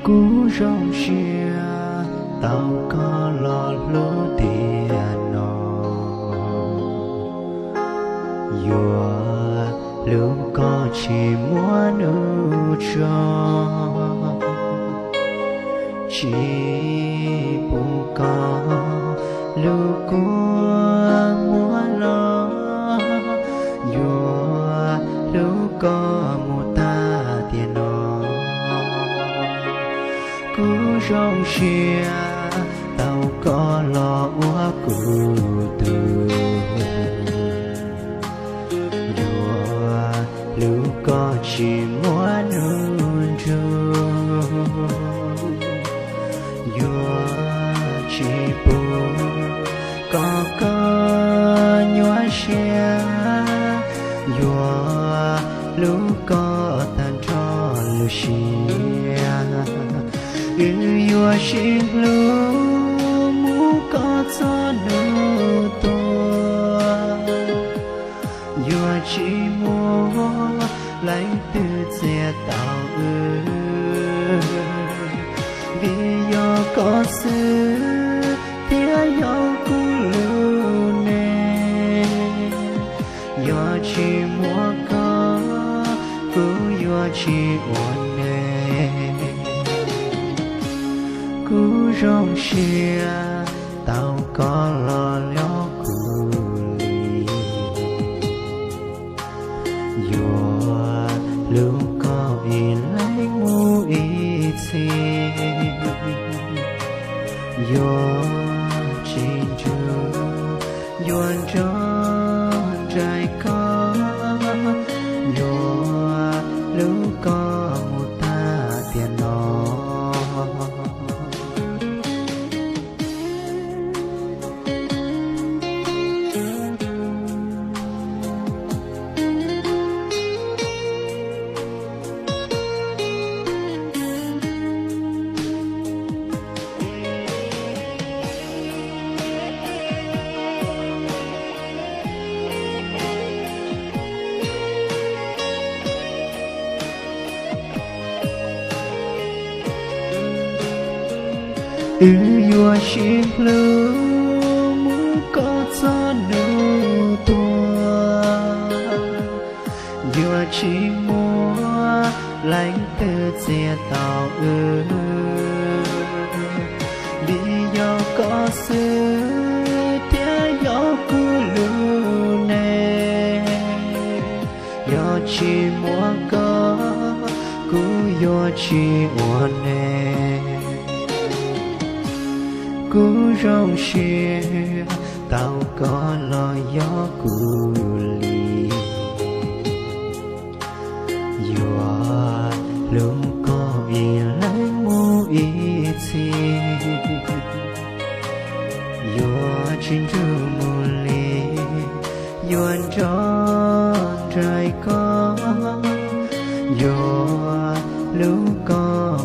Kuv zoo siab tau koj los hlub tiag no, yuav hlub koj tsis muaj nuj tso, tsis pub koj lub kua muag los, yuav hlub koj mus tag tiam no. Kuv zoo siab tau koj los ua kuv tug, yuav hlub koj tsis muaj nuj nrug, yuav tsis pub koj koj nyuaj siab, yuav hlub koj tag nrho lub siab. Wb yuav sib hlub mus kom txog hnub tuag, yuav tsis muaj leej twg txiav tau wb, vim yog koj xwb thiaj yog kuv lub neej. Yog tsis muaj koj, kuv yuav tsis ua neej. Kuv zoo siab tau koj los yog kuv li, yuav hlub koj ib leeg mus ib txhis, yuav tsis nrug, yuav nrog nraim koj, yuav hlub koj mus tag tiam no. Wb yuav sib hlub mus kom txog hnub tuag, yuav tsis muaj leej twg txiav tau wb, vim yog koj xwb thiaj yog kuv lub neej. Yog tsis muaj koj, kuv yuav tsis ua neej. Kuv zoo siab tau koj los yog kuv li, yuav hlub koj ib leeg mus ib txhis, yuav tsis nrug mus li, yuav nrog nraim koj, yuav hlub koj